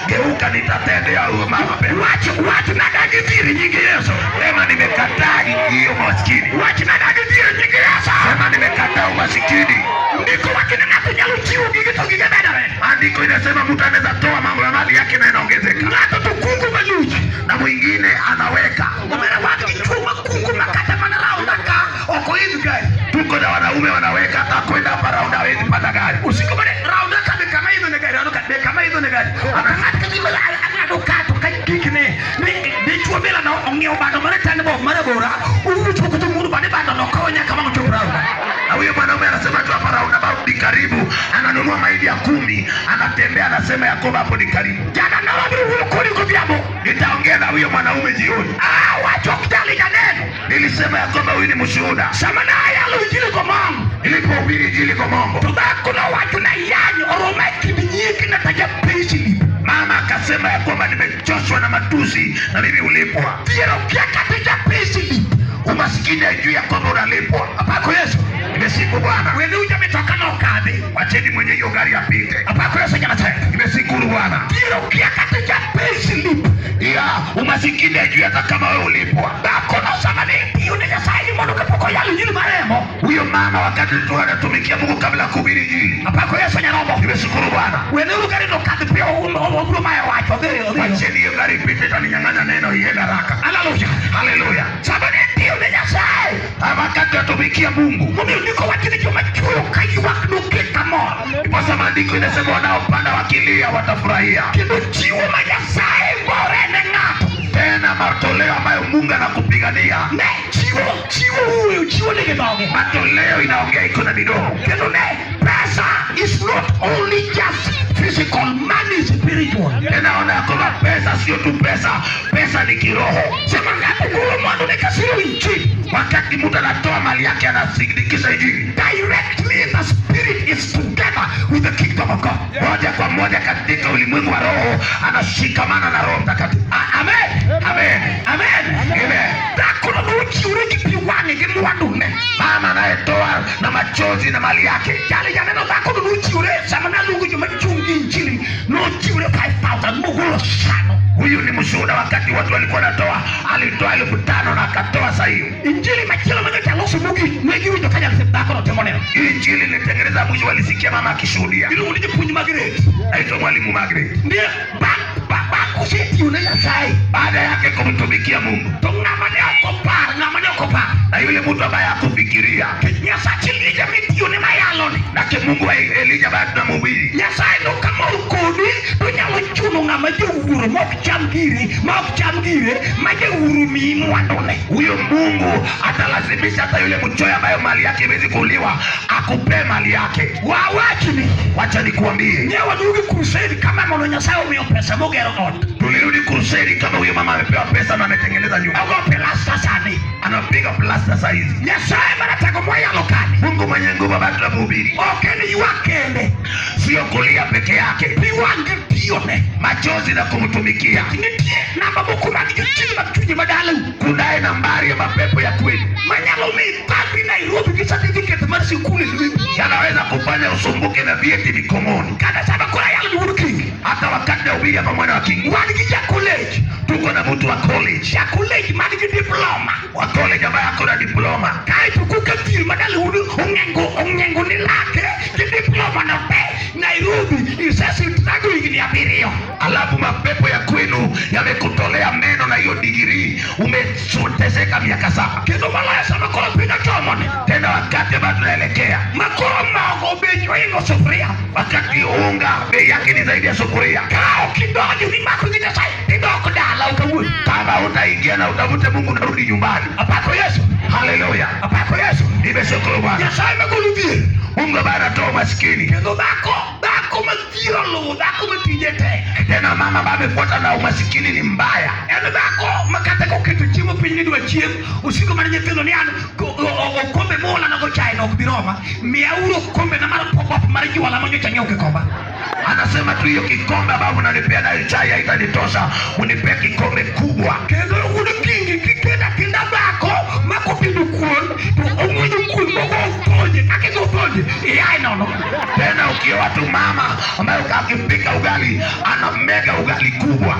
Geuka, nitatendea huyo mama pesa. Wach wach nadagi dhier e nying Yesu. Sema nimekataa hiyo maskini. Wach nadagi dhier e nying Yesu. Sema nimekataa umasikini. Ndiko wacho ni ng'ato nyalo chiwo gige to gige medore. Andiko inasema mtu anaweza toa mambo ya mali yake na inaongezeka, Ng'ato to kungo maluch. Na mwingine anaweka. Omera wan gi chwo makungo ma kata mana raunda ka ok oidh gari. Tuko na wanaume wanaweka, hata kwenda hapa raunda hawezi panda gari. Osiko mane raunda ka be kama idho ne gari, aneno ka be kama idho ne gari. Ok ng'at ka gima ang'ado ka to ka gikne ni dichwo bila no ong'iewo bando mar tan bob mar abora owuotho koto mundo bande bando no kowo nyaka ma ochopo raunda. Na huyo mwanaume anasema tu hapa raunda about ni karibu, ananunua mahindi ya 10, anatembea anasema ya kwamba hapo ni karibu. Jana na wabiro wuoyo kodi godhiambo. Nitaongea na huyo mwanaume jioni. Ah, wach ok jali janeno. Nilisema ya kwamba huyu ni mshuhuda. Sama nayalo injili komong Nilipohubiri injili Komongo, to dhako nowacho na yany oroma e kind nyiekna to ja payslip. Mama akasema ya kwamba nimechoshwa na matusi na mimi hulipwa. Dhier okia kata ja payslip. Umasikini haijui ya kwamba unalipwa. Apako Yesu. Nimesifu Bwana. Wene mitoka nokadhi. Wacheni mwenye hiyo gari apite. Apako Yesu jamatek. Nimeshukuru Bwana. Dhier okia kata ja payslip. Ya umasikini haijui hata kama wewe ulipwa. Dhako nosama ni tiyo ne Nyasaye mondo kapok oyalo injili maremo. Huyo mama wakati tu anatumikia Mungu kabla ya kuhubiri injili. Apako Yesu nyarombo. Nimeshukuru Bwana. Wene uru gari nokadhi piyo obiro mayo wach odhi odhi. Wacheni hiyo gari ipite, itaninyang'anya neno iende haraka. Haleluya. Haleluya. Sama ne tiyo ne Nyasaye. Wakati atumikia Mungu. Momiyo ndiko wacho ni joma chwoyo ka ywak noket kamor. Ndiposa maandiko inasema wanaopanda wakilia watafurahia. Kendo chiwo ma Nyasaye gore ne ng'ato. Tena matoleo ambayo Mungu anakupigania. Ne chiwo chiwo wuoyo chiwo nigi dhoge. Matoleo inaongea iko na midomo. Kendo ne pesa is not only just physical, money is spiritual. Tena ona ya kwamba pesa sio tu pesa, pesa ni kiroho. Sama ng'ato golo mwandune kasiro injili. Wakati mtu anatoa mali yake anasindikisha injili Directly the spirit is together with the kingdom of God. Moja kwa moja katika ulimwengu wa roho, anashikamana na Roho Mtakatifu. Amen. Amen. Amen. Amen. Dhakono nochiwore gi pi wang'e gi mwandune. Mama anayetoa na machozi na mali yake. Jali janeno dhakono nochiwore sama naluongo joma chung' gi injili nochiwore 5000 mogolo sano. Huyu ni mshuhuda, wakati watu walikuwa wanatoa, alitoa 5,000 na akatoa saa hiyo. Injili machielo manyocha aloso mogik ne giwinjo ka jalse dhakono timo neno. Injili ilitengeneza mwisho, walisikia mama akishuhudia. Iluongo ni japuonj Margaret. Naitwa mwalimu Margaret. Ndiyo bang' kosetiyo ne Nyasaye Baada yake kumtumikia Mungu, to ng'ama ne ok opar ng'ama ne ok opar na yule mtu ambaye hakufikiria Nyasach Elija mitiyone mayaloni na Mungu wa Elija ambaye tunamhubiri, Nyasaye no kamor kodi to nyalo chuno ng'ama jowuoro ma ok cham gire ma ok cham gire ma jawuoro miyi mwandune. Huyo Mungu atalazimisha hata yule mchoyo ambaye mali yake iwezi kuliwa akupe mali yake. Wawachni Wacha nikuambie, ne waduogo crusade kama mondo Nyasaye omiyo pesa mogero ot. Tulirudi crusade kama huyo mama amepewa pesa na ametengeneza nyumba, Ogo plasta sani. Anapiga plasta saa hizi. Nyasaye maratego mwayalo kani Mungu mwenye nguvu ambaye tunamhubiri, ok en ywak kende, sio kulia peke yake, pi wang' gi tiyone, machozi na kumtumikia. Nitie namba moko mag jochien mag chunje madalau Kunaye nambari ya mapepo ya kweli manyalo miyi thagri Nairobi gi certificate mar sikul e lweti. Yanaweza kufanya usumbuke na vyeti mikononi. Kata sama koro ayalo ni wuod Kingi, Hata wakati nahubiri hapa mwana wa Kingi, wan gi ja college, tuko na mtu wa college, ja college man gi diploma wa college ambaye ako na diploma, kaeto koka dhier madalau ong'engo ong'engo ni lake gi diploma no te Nairobi isesintrago higni 7. Alafu mapepo ya kwenu yamekutolea meno na hiyo digirii, umeteseka miaka 7. Kendo moloyo sama koro piny ochomoni, Tena wakati ambao tunaelekea, makoro mogo bech oingo sufuria, wakati unga bei yake ni zaidi ya sufuria, ka ok idonjo mimako gi Nyasaye tidok dala kawuono. Kama utaingia na utafute Mungu narudi nyumbani. Apako Yesu. Haleluya. Apako Yesu. Nimeshukuru Bwana. Nyasaye magolo dhier. Mungu ambaye anatoa umaskini. Kendo dhako dhako ma dhier oluwo dhako ma tije tek. Tena mama ambaye amefuata na umasikini ni mbaya. En dhako ma kata koketo chiemo piny ni dwa chiem osiko mana nyithindo ni an okombe moolana go chae no ok bi roma miyauru okombe na mar pop mar juala manyocha ng'iewo kikomba. Anasema tu hiyo kikombe ambayo mnanipea nayo chai haitanitosha, mnipe kikombe kubwa. Kendo wuod Kingi kikenda kinda dhako ma kotedo kuon to ong'wenyo kuon mogo othonje kaka igo othonje iaye nono. Tena ukioa tu mama ambaye akipika ugali anamega ugali. ugali kubwa,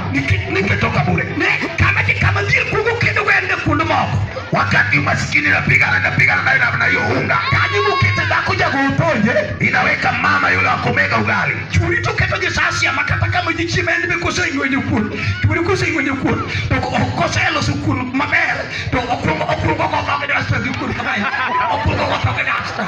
ningetoka bure. Ne kama kama dhier kuongo kedo go en kuonde moko. Wakati umaskini napigana napigana nayo namna hiyo, unga Kanyo mokete dhako jago oponje. Inaweka mama yule wa kumega ugali. Churi to keto gi sasia ma kata kama ji chiemo en be koseywenyo kuon. Churi koseywenyo kuon to koseloso kuon maber to okwongo okwongo go dhoge dasta gi kuon kamae. Okwongo go dhoge dasta.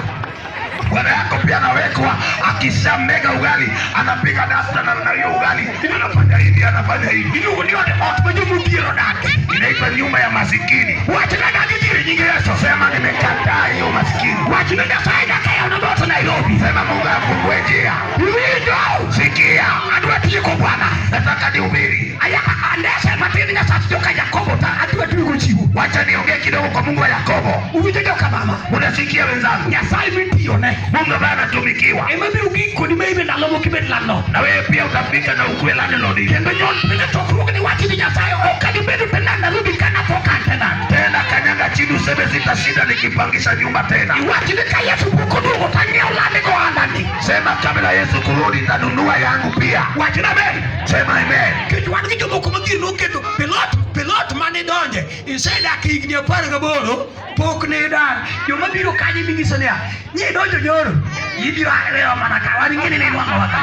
Bwana yako pia anawekwa, akishamega ugali anapiga dasta na hiyo ugali, anafanya hivi, anafanya hivi. Iluongo ni od ot ma jomodhier odake. Inaitwa nyumba ya masikini. Wachna dagi dhier e nying Yesu. Sema nimekataa hiyo umasikini. Wachna Nyasaye nyaka yawna dhoot Nairobi. Sema Mungu afungue njia. Iwinjo? Sikia, Adwa tieko Bwana. Nataka nihubiri. Aya andese matin Nyasach joka Yakobo ta adwa tieko chiwo. Wacha niongee kidogo kwa Mungu wa Yakobo. Uwinjo joka mama? Unasikia wenzangu? Nyasaye mitiyone. Mungu ambaye anatumikiwa. Ema biro gik kodi ma ibe ndalo moko ibed landlord. Na wewe pia utafika na ukuwe landlord. Kendo nyon pile chokruok ni wachi ni Nyasaye ok adibedo tenant Nairobi kana pok an tenant. Tena kanyaga chini useme sitashinda nikipangisha nyumba tena. Iwachi ni ka Yesu pok oduogo to anyiew landi go andani. Sema kabla Yesu kurudi nitanunua yangu pia. Wachna amen. Sema amen. Nikech wan gi jomoko ma gir noketo pilot pilot mane idonje isedak higni 18 pok ne idar. Joma biro kanyo ibinyiso niya, nyi idonjo nyoro, ibiro ariyo mana ka wan ing'e ni ne inwang'owa ka.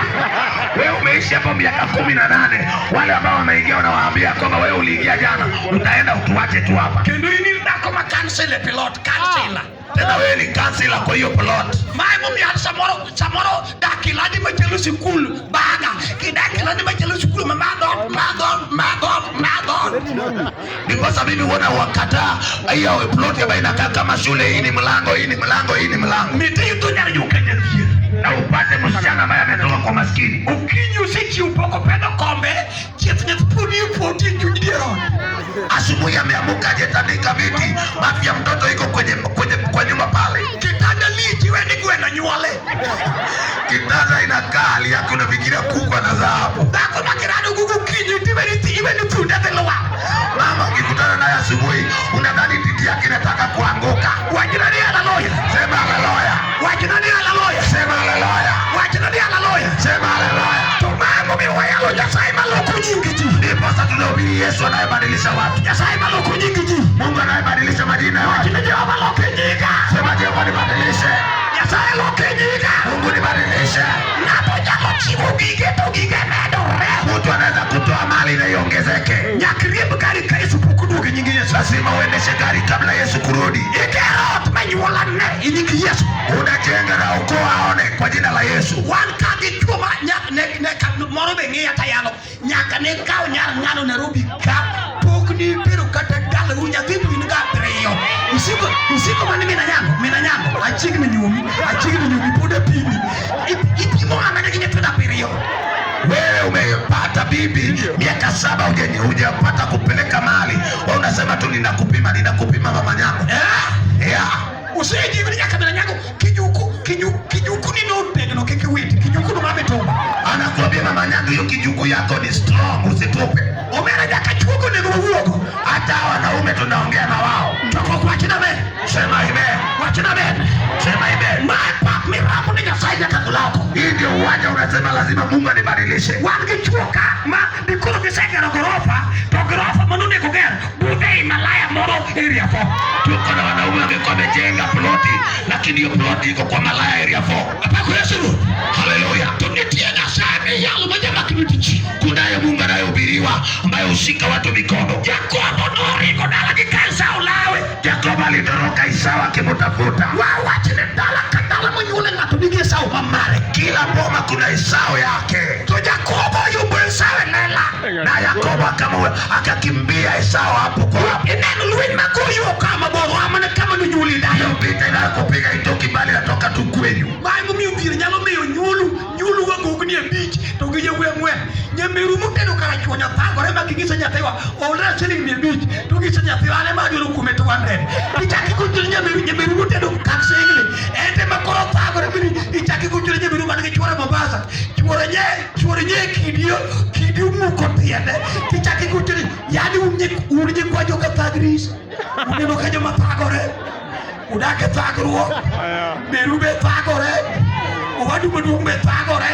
Wewe umeishi hapo miaka 18. Wale ambao wameingia unawaambia kwamba wewe uliingia jana, utaenda utuache tu hapa. Kendo in in dhako ma kansela e pilot, kansela. Tena wewe ni kansela kwa hiyo plot. Ma emomiyo an samoro samoro dak ilandi machalo sikul baga kidak ilandi machalo sikul ma madho madho madho madho. Ndiposa mimi huona wakataa hiyo plot ambayo inakaa kama shule. Hii ni mlango, hii ni mlango, hii ni mlango. Miti idho nyar nyuka jadhier. Na upate msichana ambaye ametoka kwa maskini. Okinyi osechiew pok opedho kombe, chieth nyathi pod ni poti e chuny dier ot. Asubuhi ameamuka hajaitandika viti, mafi ya mtoto iko kwenye kwenye kwa nyumba pale. Kitanda lich iwe ni gweno nyuole. Kitanda inakaa hali yake, unafikiria kuku anazaa hapo. Dhako ma kirado go gokinyi to iwe ni thunda dhi lwar. Mama ukikutana naye asubuhi unadhani titi yake inataka kuanguka. Wachna ni haleluya. Sema haleluya. Wachna ni haleluya. Sema haleluya. Wachna ni haleluya. Sema haleluya. To ma emomiyo wayalo Nyasaye maloko nying ji. Ndiposa tunahubiri Yesu anayebadilisha watu. Nyasaye maloko nying ji. Mungu anayebadilisha majina ya watu. Wachna Jehova loke nyinga. Sema Jehova nibadilishe. Nyasaye loke nyinga. Mungu nibadilishe. Ng'ato nyalo chiwo gige to gige medore. Mtu anaweza kutoa mali na iongezeke. Nyaka riemb gari ka Yesu pok oduogo e nying Yesu. Lazima uendeshe gari kabla Yesu kurudi. Igero ot manyuola ne e nying Yesu. Unajenga na ukoo aone kwa jina la Yesu. Wan ka gi chuo ma ne ne ka moro be ng'iya tayalo. Nyaka ne kaw nyar ng'ano Nairobi ka pok ni biro kata dalau nyathi to in ga abiriyo. Isiko isiko mane mina nyango mina nyango achiegni nyuomi achiegni nyuomi pod apimi. Ipimo ng'ama nigi nyithindo abiriyo. Wewe umepata bibi miaka 7 hujapata kupeleka mali. Wewe unasema tu ninakupima ninakupima mama nyango. Yeah. Usejiwi ni nyaka mina nyango kijuku kijuku kijuku ni notegno kik iwit kijuku no mamitumba. Anakuambia mama nyango hiyo kijuku yako ni strong usitupe. Omera nyaka chuogo onego wawuogo. Hata wanaume tunaongea na wao. To ok wachna amen. Sema amen. Wachna amen. Sema amen. Ma pap miramo ni Nyasaye nyaka loko. Hii ndio uwanja unasema lazima Mungu anibadilishe. Wan gi chuo ka ma dikoro gisegero gorofa to gorofa manonego ger budhe ei malaya moro area 4. Tuko na wanaume wangekuwa wamejenga ploti lakini hiyo ploti iko kwa malaya area 4. Apako Yesu Ruoth. Haleluya. To nitie Nyasaye miyalo ma jamak lwet ji. Kunaye Mungu anayehubiriwa ambaye hushika watu mikono. Jakobo noringo dala gi ka Esau lawe. Jakobo alitoroka Esau akimtafuta. Wawach ni dala ka dala monyuole ng'ato nigi Esau mamare. Kila boma kuna Esau yake. To Jakobo oyombo Esau e lela. Na Yakobo akakimbia Esau hapo kwa hapo. Ineno lweny magoyo kama mabor amane kama nonyuoli dayo. Hiyo vita inayokupiga itoki mbali, natoka tu kwenyu. Ma emomiyo dhier nyalo miyo nyuolu nyuolu wagogni abich to gi yawuoyi ang'wen. Nyameru motedo karachuonyo thagore ma kinyiso nyathiwa olra siling 500 to nyiso nyathiwa an ema adwaro kuome 200. Ichak igochone nyameru nyameru motedo kak singli en ema koro thagore mini ichak igochone nyameru man gi chuore Mombasa. Chuore nye chuore nye kidio kidio muko tiende tichak igochone yani un un nyikwa joka thagris uneno ka joma thagore udak e thagruok meru be thagore owadu maduong' be thagore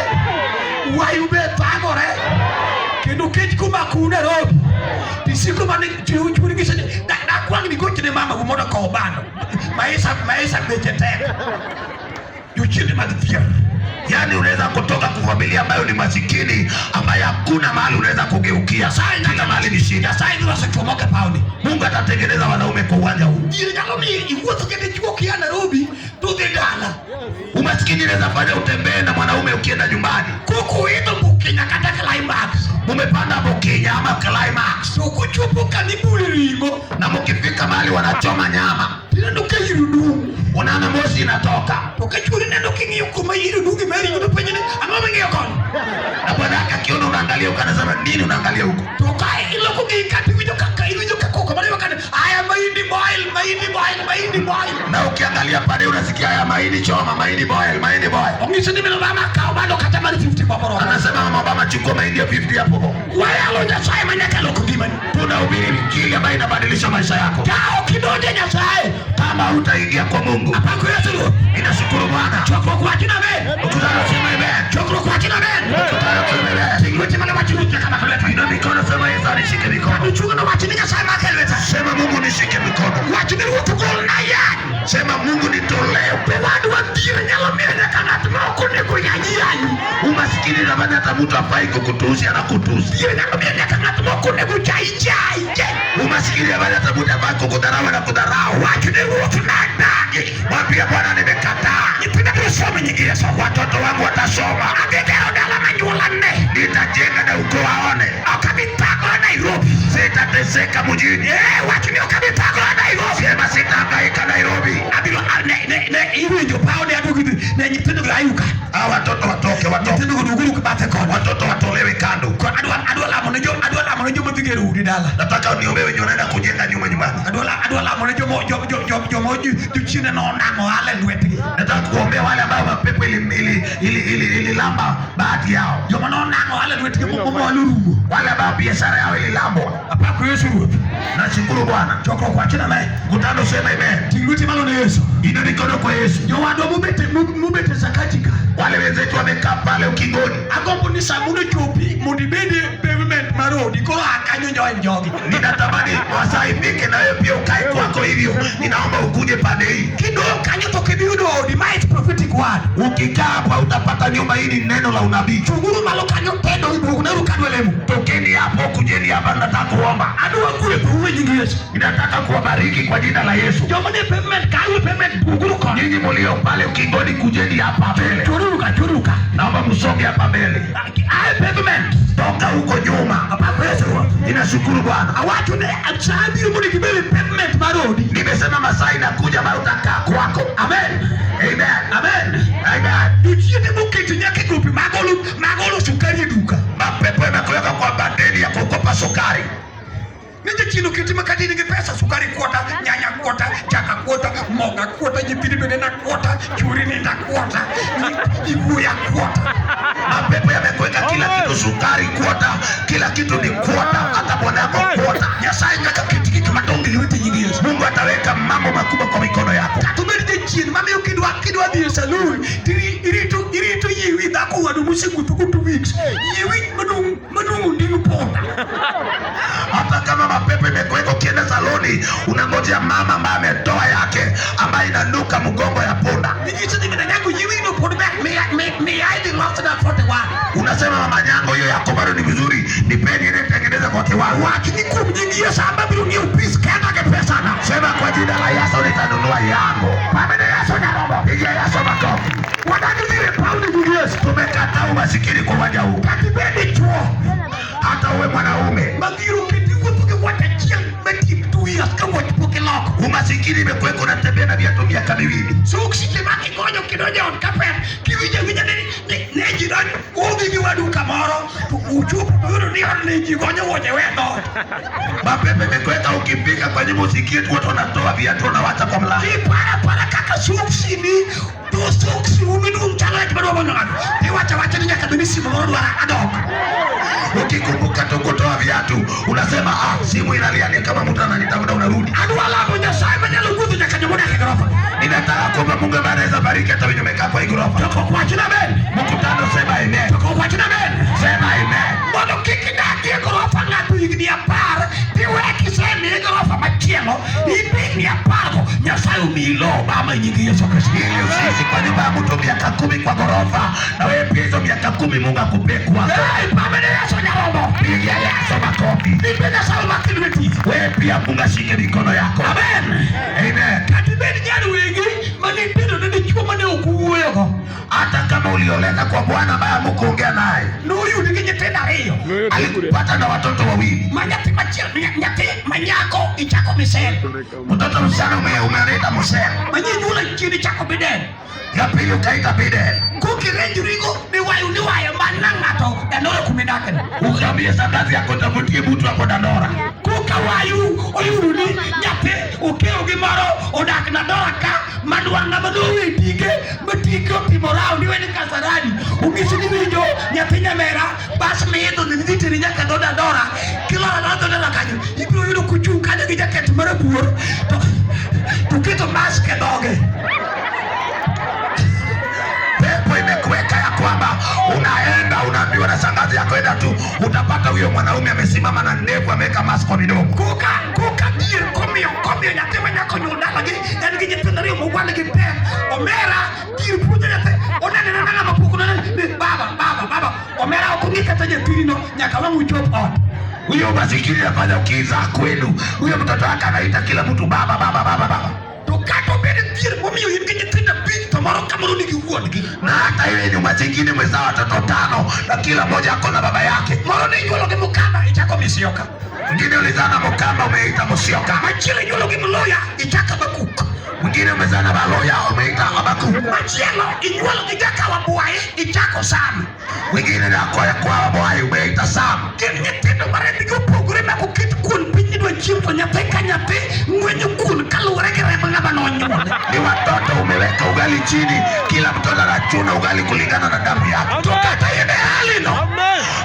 wayu be thagore kendo kech komako Nairobi. Tisiko mane chuny gi sani dakwang' ni gochne mama mondo okow bando. Maisha maisha beche tek. Jochiende mag dhier. Yaani unaweza kutoka kwa familia ambayo ni masikini, ambayo hakuna mahali unaweza kugeukia, kila mahali ni shida. Nyasaye dhi loso chwo moko e pawni. Mungu atatengeneza wanaume kwa uwanja huu. Dhier nyalo miyo iwuotho gi dichuo kia Nairobi to dhi dala. Umasikini inaweza fanya utembee na mwanaume ukienda nyumbani. Koko idho Bukinya kata Climax. Mumepanda Bukinya ama Climax, To kochopo kamibule ring'o na mukifika mahali wanachoma nyama, tineno ka iro dung'. unaona moshi inatoka, To ka chuori neno king'iyo kuma iro dung' gima ring'o to penjo ni ang'o ming'iyo koni? Na bwana yake akiona unaangalia huko, anasema nini unaangalia huko? To ka iloko gi kata iwinjo ka koko mane kane aya mahindi boil mahindi boil mahindi boil. Na ukiangalia pale unasikia haya mahindi choma, mahindi boil, mahindi boil. Onyiso ni min Obama kaw bando kata mar 50 bob oromo. Anasema mama Obama, chukua mahindi ya 50 hapo. Wayalo Nyasaye ma nyaka lok ngimani. Tunahubiri injili ambayo inabadilisha maisha yako. Ka ok idonjo Nyasaye, Kama hutaingia kwa Mungu, apako Yesu Ruoth. Ninashukuru Bwana. Chokruok wacho ni amen. Mkutano sema amen. Chokruok wacho ni amen. Mkutano sema amen. Ting lweti malo wach Ruoth nyaka mak lweta. Inua mikono, sema Yesu anishike mikono. Ichungo no wach ni Nyasaye mak e lweta. Sema Mungu nishike mikono. Wach ni Ruoth golna yany. Sema Mungu nitolee. Owadwa dhier nyalo miyo nyaka ng'at ma ok onego yanyi yanyi. Umasikini inafanya hata mtu afai kukutusi anakutusi. Dhier nyalo miyo nyaka ng'at ma ok onego chayi chayi. Umasikini inafanya hata mtu afai kukudharau anakudharau. Wach ni Ruoth nadagi. Mwambie Bwana nimekataa. Nyithinda biro somo nying Yesu. Watoto wangu watasoma. Adhi gero dala manyuola ne. Nitajenga na ukoo waone. Ok abi thagora Nairobi. Sitateseka mjini. Eh, wach ni ok abi thagora Nairobi. Sema sitahangaika Nairobi. Abiro ne iwinjo pawo ne aduogo ne nyithindo go ayuka. Hawa watoto watoke, watoke. Nyithindo go duoguru bathe koni. Watoto watolewe kando. Adwa lamo ne joma dhi gero udi dala. Nataka uniombee wenye wanaenda kujenga nyumba nyumbani. Adwa lamo ne jomo jomo jochiende nonang'o ohala e lwetgi. Nataka kuombea wale ambao mapepo ililamba bahati yao. Joma nonang'o ohala e lwetgi momol orumo. Wale ambao biashara yao ililambwa. Apako Yesu Ruoth. Nashukuru Bwana. Chokruok wacho ni amen. Mkutano sema amen. Ting' lweti malo ne Yesu. Inua mikono kwa Yesu. Jowadwa mobet e Sakati ka. Wale wenzetu wamekaa pale ukingoni. Agombo ni sa mondo chopi mondo ibed e pavement mar odi koro a kanyo join jogi. Ninatamani wasaa ifike na wewe pia ukae kwako hivyo. Ninaomba ukuje pande hii. Kidong' kanyo to ok ibi yudo odi. Ma is prophetic word. Ukikaa hapa utapata nyumba. Hii ni neno la unabii. Chunguru malo kanyo tendo ibuogneuru kadwa lemo. Tokeni hapo, kujeni hapa, nataka kuomba. Adwa gwedhou e nying Yesu. Ninataka kuwabariki kwa jina la Yesu. Joma nie pavement ka e pavement buguru koni. Nyinyi mlio pale ukingoni, kujeni hapa mbele. Choruru ka choruru ka. Naomba msonge hapa mbele. Ae pavement. Toka huko nyuma. Apako Yesu Ruoth. Ninashukuru Bwana. Awacho ne sa biro mondo gibed e pavement mar odi. Nimesema masaa inakuja ambayo utakaa kwako. Amen. Amen. Amen. Amen. Jochiende moketi nyaka e gope magolo sukari e duka. Mapepo yamekuweka kwa madeni ya kukopa sukari. Ni jachien oketi ma kata in gi pesa sukari kuota, nyanya kuota, chaka kuota, moga kuota, nyithindi bende na kuota, churi ninda kuota, iwuoya kuota. Mapepo yamekuweka kila kitu, sukari kuota, kila kitu ni kuota, hata bwana yako kuota. Nyasaye nyaka ket gik madongo e lweti nying Yesu. Mungu ataweka mambo makubwa kwa mikono yako. Kata obed jachien mamiyo kidwa dhi e salon irito yie wi dhako wadu mosewuotho go 2 weeks. Yie wi madung' onding punda. Hata kama mapepo imekuweka, ukienda saloni unangojea mama ambaye ametoa yake, ambaye inanuka mgongo ya punda. Inyiso ni mina nyango yie wi no pod ber miya idhi losna 41. Unasema mama nyango, hiyo yako bado ni mzuri, nipeni ile tengeneza kwa kiwango. Wach ni kuom nying Yesu an abiro ng'iewo pis kenda gi pesana. Sema kwa jina la Yesu nitanunua yangu. Pamene Yesu nyaromo. Pigia Yesu makofi. Wadagi dhire pauni nying Yesu. Tumekataa umasikini kwa uwanja huu. Kata ibed dichuo Hata uwe mwanaume, madhiro oketi wuotho gi wach achiel matiek 2 years ka wach pok iloko. Umasikini imekuweka unatembea na viatu miaka miwili. Suk seche ma kigonyo kidonjo e ot kapet kiwinjo awinja ni ji donjo udhi gi wadu kamoro to uchopo to yudo ni odni ji gonyo wuoche we dhoot. Mapepo imekuweka ukifika kwa nyumba usikie tu watu wanatoa viatu wanawacha kwa mlango. Kiparo apara kaka soksi ni to soksi umi duong' chalo wach madwa mondo ng'ato tiwacho awacha ni nyaka bed ni simu moro dwaro adok. Ukikumbuka tu kutoa viatu unasema simu inalia ni kama mtu ananitafuta, unarudi. Adwa lamo Nyasaye manyalo gwedho nyaka jomodak e gorofa. Ninataka kuomba Mungu ambaye anaweza bariki hata wenye wamekaa kwa hii gorofa. To ok wach ni amen. Mkutano sema amen. To ok wach ni amen. Sema amen. Mondo kik idagie gorofa. Yesu Kristo. Ili usiishi kwa nyumba ya mtu miaka 10 kwa ghorofa, na wewe pia hizo miaka 10 Mungu akupee kwako. Hey, pamene Yesu nyarombo. Pigia Yesu makofi. Nipe Nyasaye mak lweti. Wewe pia Mungu ashike mikono yako. Amen. Amen. Kata ibed nyar wegi mane itedo ne dichuo mane ok uwuoyogo. Hata kama ulioleka kwa bwana ambaye hamkuongea naye, Noyudi gi nyithindo ariyo. alikupata na watoto wawili, Ma nyathi machiel nyathi manyako ichako misel. mtoto msichana umeleta msele, Ma nyinyuolo chien ichako biden. ya pili ukaita Bidel, Kokirenjrigo niwayo niwayo mana ng'ato Dandora kumidakeno. ukaambia shangazi yako tafutie mtu hapo Dandora. Koka wayu oyudo ni nyathi okewo gi moro odak Dandora ka madwar ng'ama nowe tike ma tike otimo raund iwe ni Kasarani onyisi ni winjo nyathi nyamera bas miidho ni dhi teri nyaka dho Dandora kiloro alora dho Dandora kanyo ibiro yudo kochung' kanyo gi jaket marabuor to keto mask e dhoge. Pepo imekuweka ya kwamba unaenda unaambiwa na shangazi yako, enda tu utapata huyo mwanaume amesimama na ndevu ameweka mask kwa midomo. Koka dhier komiyo nyathi ma nyako nyuol dalagi en gi nyithindo ariyo mogwal gi tek omera dhier puonjo nyathi onene na ng'ama pok onene ni baba baba baba omera ok ong'i kata nyathini no nyaka wang' uchop ot. Huyo masikini anafanya ukizaa kwenu, huyo mtoto wake anaita kila mtu baba baba baba baba. To kata obed dhier momiyo in gi nyithindo abich to moro ka moro nigi wuon-gi. Na hata ile ni umasikini umezaa watoto tano na kila mmoja ako na baba yake. Moro ne inyuolo gi Mukamba ichako Misioka. Mwingine ulizaa na Mukamba umeita Musyoka, Machielo inyuolo gi Mluya ichako Habakuk. mwingine umezaa na Baloya umeita Habakuku, Machielo inyuolo gi Jakawa Bwai ichako Sam. mwingine na kwa Bwai umeita Sam. Gin nyithindo ma rembgi opogore ma koket kuon piny ni dwa chiemo to nyathi ka nyathi ng'wenyo kuon kaluwore gi remb ng'ama nonyuole. Ni watoto umeweka ugali chini, kila mtoto anachuna ugali kulingana na damu yake. To kata in e hali no,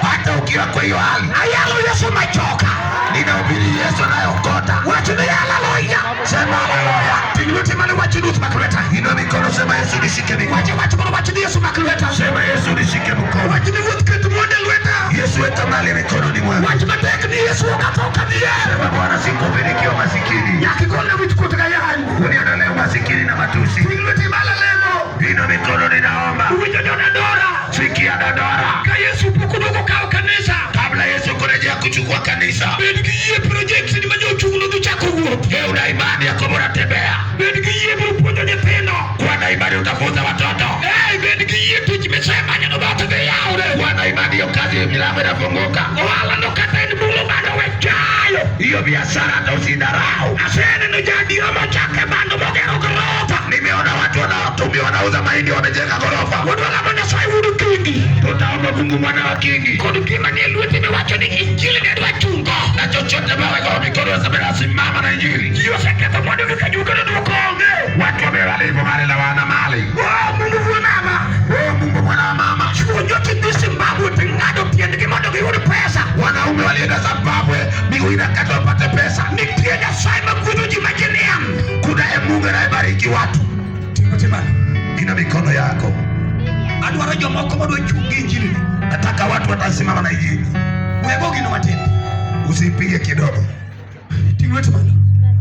Hata ukiwa kwa hiyo hali, ayalo Yesu machoka. ninahubiri Yesu anayeokota. Wach ni haleluya. Sema haleluya. Ting' lweti malo wach ni Ruoth mak lweta. Inua mikono, sema Yesu nishike mikono. Wach wach mondo wach ni Yesu mak lweta. Sema Yesu nishike mkono. Wach ni Ruoth ket mwanda e lweta. Yesu weka mali mikononi mwangu. Wach matek ni Yesu ok atho kadhier. Sema Bwana, sikufi nikiwa masikini. Nyaka igolna wich kuot ga yany. Uniondolee umasikini na matusi. Ting' lweti malo lemo. Inua mikono, ninaomba. Uwinjo jo Dandora. Sikia Dandora, Ka Yesu pok oduogo kawo kanisa. kabla Yesu kurejea kuchukua kanisa, Bed gi yie project ni ma jochung' nodhi chako wuoth. je, una imani ya kwamba unatembea? Bed gi yie biro puonjo nyithindo. Kuwa na imani utafunza watoto. Hey, bed gi yie tich misemanyo no dhoot dhi yawre. Kuwa na imani, hiyo kazi milango inafunguka. Ohala no kata en bulo bando we chayo. Hiyo biashara hata usidharau. Aseneno jaadiera mochake bando mogero gorofa. Nimeona watu wanaotumia wanauza mahindi wamejenga ghorofa. Wadwa lamo Nyasaye wuod Kingi. Tutaomba Mungu mwana wa Kingi Kod gima nie lwete miwacho ni injili ne dwa chungo. na chochote mawe kwa mikono waseme simama na injili. Ji oseketho mwandugi ka juke no duoko onge. Watu wameharibu mali na wana mali. Oh, Mungu wuo mama. Oh, Mungu mwana wa mama. Chuo nyocha dhi Zimbabwe to ng'ado tiendgi mondo giyud pesa. Wanaume walienda Zimbabwe, miguu inakatwa wapate pesa. Nitie Nyasaye magwedho ji ma ji niang'. Kunaye Mungu anayebariki watu. Ting' malo. Ina mikono yako. Adwaro jomoko madwa chung' gi injili ni. Nataka watu watasimama na injili. Wego gino matin. Usipige kidogo. Ting' lweti malo.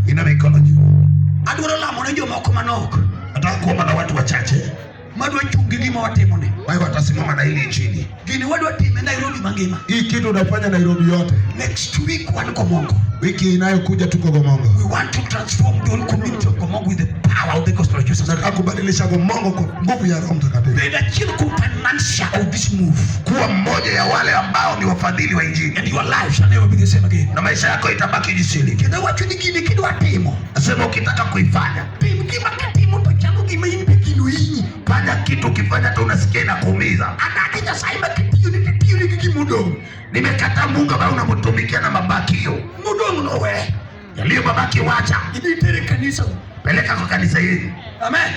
Ina mikono juu. Adwaro lamo ne jomoko manok Nataka kuomba na watu wachache madwa chung' gi gima watimoni. wao watasimama na hili injili. Gini wadwa time Nairobi mangima. Hii kitu unafanya Nairobi yote. Next week wan Komongo. Wiki inayokuja tuko Gomongo. We want to transform the whole community of Komongo with the power of the gospel of Jesus. Nataka kubadilisha Gomongo kwa nguvu ya Roho Mtakatifu. Bed achiel kuom financier of this move. Kuwa mmoja ya wale ambao ni wafadhili wa injili, And your life shall never be the same again. na maisha yako itabaki jinsi ilivyo. Kendo wacho ni gini kidwa timo. Nasema ukitaka kuifanya, Tim gima kitimo to chalo gima in be gino hinyi. fanya kitu, ukifanya tu unasikia inakuumiza. Adagi Nyasaye ma kitiyoni titiyoni gi gimodong'. Nimekataa Mungu ambaye unamtumikia na mabakio Modong' no we. yaliyo mabaki, wacha Idhi tere kanisa. peleka kwa kanisa hili. Amen.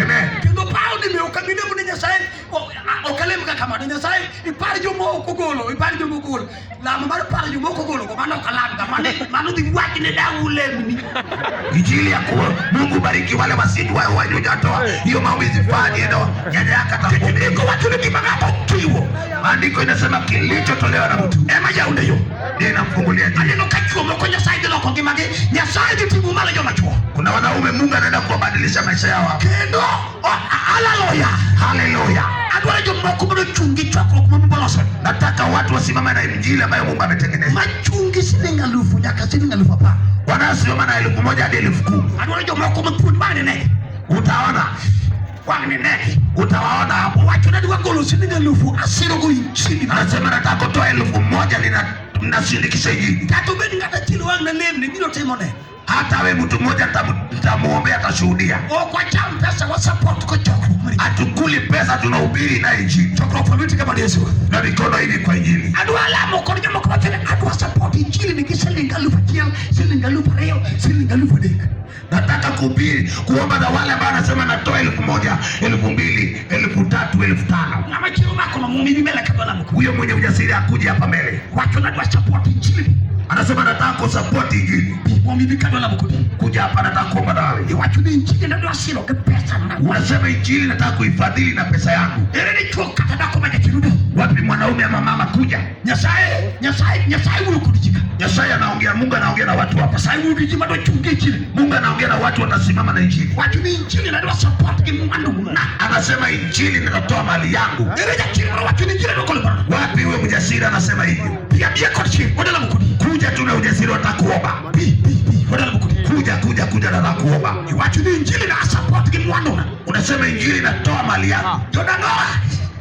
Amen. Kendo pawo ni ok abi lemo ni Nyasaye ok alem kaka kamano Nyasaye ipar joma ok ogolo ipar joma ok ogolo lamo mar paro joma ok ogolo go mano ok alam ga mano dhi wach ne dang' ulemni. Injili ya kuwa Mungu bariki wale wasijua wajujatoa hiyo maombi zifanye ndo nyanya yako atakuombea. Ndiko wacho ni gima ng'ato chiwo Maandiko inasema kilichotolewa na mtu ema yawnde yo. ndiye inamfungulia njia. Aneno ka chuo moko Nyasaye dhi loko ngimagi Nyasaye dhi ting'o malo joma chuo. Kuna Kuna wanaume Mungu anaenda kuwabadilisha maisha yao hapa. Kendo haleluya. Haleluya. Adwaro jomoko mondo ochung' gi chokruok ma Mumba olosoni. Nataka watu wasimame na injili ambayo Mungu ametengeneza. Machungi siling 1000 nyaka siling 10,000. Wanaosimama na 1000 hadi 10,000. Adwaro jomoko mapuonj wang'ni ne. Utaona, Wang'ni ne. utawaona hapo. Owacho ni adwa golo siling 1000 asirogo injili. Anasema nataka kutoa 1000 ninashirikisha injili. Kata obed ng'at achiel wang' ne lemne biro timone. Hata we mtu mmoja nitamuombea, atashuhudia. Ok wacham pesa wa support ko chokruok mar injili. Hatukuli pesa, tunahubiri na injili Chokruok kwa lweti kama Yesu. na mikono hivi kwa injili. Adwa lamo kod jomoko wacho ni adwa support injili nigi siling 1000, siling 2000, siling 3000. Nataka kuhubiri, kuomba na wale ambao anasema natoa 1000, 2000, 3000, 5000. Ng'ama chiro mako no mumi bi mbele kadwa lamo. Huyo mwenye ujasiri akuje hapa mbele, Wacho ni adwa support injili. anasema nataka kusupport injili. Bi momi bi kadwa lamo kodi. Kuja hapa, nataka kuomba nawe. Iwacho ni injili nadwa siro gi pesa na. Unasema injili nataka kuifadhili na pesa yangu. Ere dichuo kata dhako ma jachirudo. Wapi mwanaume ama mama? Kuja. Nyasaye, Nyasaye, Nyasaye wuoyo kod ji ka. Nyasaye anaongea, Mungu anaongea na watu hapa. Nyasaye wuoyo gi ji madwa chung' gi injili. Mungu anaongea na watu watasimama na injili. Wacho ni injili nadwa support gi mwandu na. Anasema injili nitatoa mali yangu. Ere jachir moro wacho ni injili adwa golo paro. Wapi huyo mjasiri anasema hivyo? Bi abia kod chir, wadwa lamo kodi. Kuja, tuna ujasiri, watakuomba. Bi, bi, bi, wadwa lamo kodi. Kuja, kuja, kuja na nakuomba. Iwacho ni injili na support gi mwandu na. Unasema injili natoa mali yangu. Jodandora,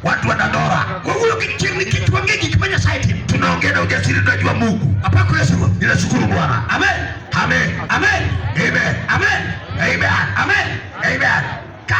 Watu wa Dandora wawuoyo gi chir nikech wang'e gik ma Nyasaye timo. tunaongea na ujasiri, tunajua Mungu. Apako Yesu Ruoth. Ninashukuru Bwana. Amen. Amen. Amen. Amen. Amen. Amen. Amen. Amen. Ka